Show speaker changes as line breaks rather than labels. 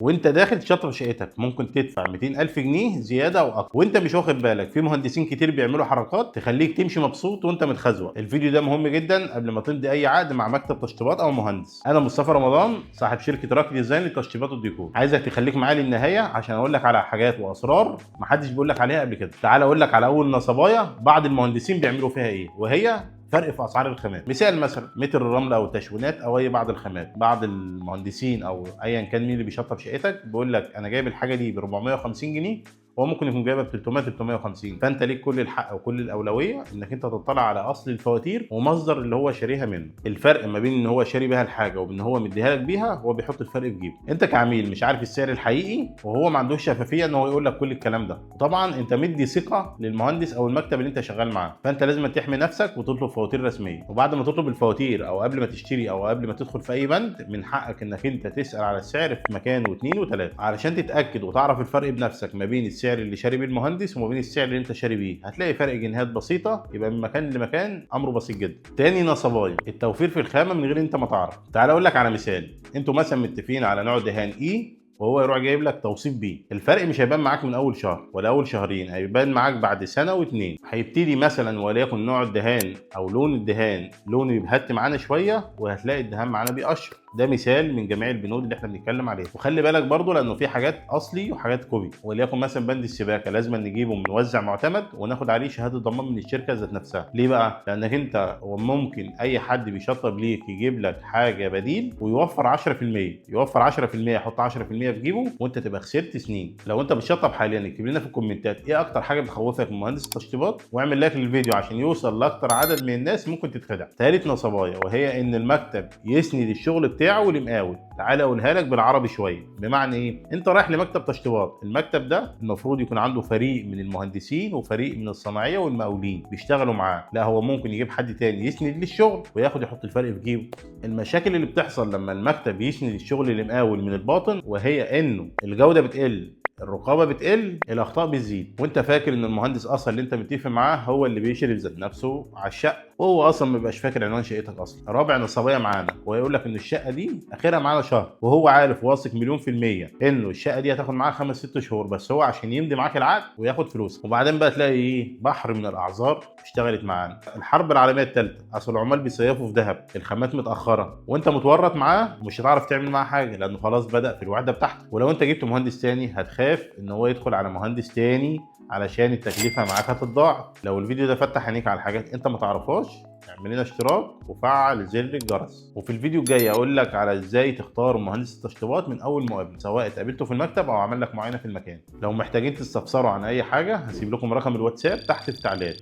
وانت داخل تشطب شقتك ممكن تدفع 200,000 جنيه زيادة او اكتر وانت مش واخد بالك. في مهندسين كتير بيعملوا حركات تخليك تمشي مبسوط وانت متخزوق. الفيديو ده مهم جدا قبل ما تمضي اي عقد مع مكتب تشطيبات او مهندس. انا مصطفى رمضان صاحب شركة راكي ديزاين للتشطيبات والديكور. عايزك تخليك معايا للنهاية عشان اقول لك على حاجات واسرار محدش بيقول لك عليها قبل كده. تعال اقول لك على اول نصبايه بعض المهندسين بيعملوا فيها ايه، وهي فرق في اسعار الخامات. مثال مثلا متر الرمل او التشوينات او اي بعض الخامات. بعض المهندسين او ايا كان مين اللي بيشطب شقتك بيقول لك انا جايب الحاجة دي ب 450 جنيه، وهو ممكن يكون جايبها ب 300 350. فانت ليك كل الحق وكل الاولوية انك انت تطلع على اصل الفواتير ومصدر اللي هو شاريها منه. الفرق ما بين ان هو شاري بيها الحاجة وبين ان هو مديها لك بيها، هو بيحط الفرق في جيبه. انت كعميل مش عارف السعر الحقيقي، وهو ما عندوش شفافية ان هو يقول لك كل الكلام ده. طبعا انت مدي ثقة للمهندس او المكتب اللي انت شغال معاه، فانت لازم تحمي نفسك وتطلب فواتير رسمية. وبعد ما تطلب الفواتير او قبل ما تشتري او قبل ما تدخل في اي بند، من حقك انك انت تسال على السعر في مكان واثنين وثلاثة علشان تتاكد وتعرف الفرق بنفسك ما بين السعر اللي شاري بيه المهندس وما بين السعر اللي انت شاري بيه. هتلاقي فرق جنيهات بسيطة، يبقى من مكان لمكان امره بسيط جدا. تاني نصبايه، التوفير في الخامة من غير انت ما تعرف. تعال اقول لك على مثال. انتوا مثلا متفقين على نوع دهان اي، وهو يروح جايب لك توصيف بيه. الفرق مش هيبان معاك من اول شهر ولا اول شهرين، هيبان معاك بعد سنة واتنين. هيبتدي مثلا وليكن نوع الدهان او لون الدهان لونه يبهت معانا شوية، وهتلاقي الدهان معانا بيقشر. ده مثال من جميع البنود اللي احنا بنتكلم عليها. وخلي بالك برضو لانه في حاجات اصلي وحاجات copy. وليكن مثلا بند السباكه لازم نجيبه من موزع معتمد وناخد عليه شهادة ضمان من الشركة ذات نفسها. ليه بقى؟ لانك انت ممكن اي حد بيشطب ليك يجيب لك حاجة بديل ويوفر 10%، يوفر 10%، يحط 10% في جيبه، وانت تبقى خسرت سنين. لو انت بتشطب حاليا اكتب لنا في الكومنتات ايه اكتر حاجة بتخوفك من مهندس التشطيبات، واعمل like للفيديو عشان يوصل لاكتر عدد من الناس ممكن تتخدع. ثالث نصبايه، وهي ان المكتب يسند الشغل بتاعه لمقاول. تعالى اقولها لك بالعربي شوية. بمعنى ايه؟ انت رايح لمكتب تشطيبات، المكتب ده المفروض يكون عنده فريق من المهندسين وفريق من الصناعية والمقاولين بيشتغلوا معاه. لا، هو ممكن يجيب حد تاني يسند للشغل وياخد يحط الفرق في جيبه. المشاكل اللي بتحصل لما المكتب يسند الشغل لمقاول من الباطن، وهي انه الجودة بتقل، الرقابة بتقل، الاخطاء بتزيد، وانت فاكر ان المهندس اصلا اللي انت متفق معاه هو اللي بيشرف ذات نفسه على الشقة، وهو اصلا ما بيبقاش فاكر عنوان شقتك اصلا. رابع نصابيه معانا، ويقول لك ان الشقة دي اخرها معانا شهر، وهو عارف واثق 1,000,000% انه الشقة دي هتاخد معاه 5 6 شهور، بس هو عشان يمضي معاك العقد وياخد فلوس. وبعدين بقى تلاقي ايه؟ بحر من الاعذار اشتغلت معانا. الحرب العالمية الثالثة، اصل العمال بيصيفوا في دهب، الخامات متاخرة، وانت متورط معاه ومش هتعرف تعمل معاه حاجة لانه خلاص بدا في الوعده بتاعته. ولو انت جبت مهندس تاني هتخاف ان هو يدخل على مهندس تاني علشان التكلفة معاك هتتضاعف. لو الفيديو ده فتح عينيك على حاجات انت ما تعرفهاش، اعمل لنا اشتراك وفعل زر الجرس. وفي الفيديو الجاي اقول لك على ازاي تختار مهندس التشطيبات من اول مقابله، سواء اتقابلته في المكتب او عمل لك معاينة في المكان. لو محتاجين تستفسروا عن اي حاجة هسيب لكم رقم الواتساب تحت في التعليقات.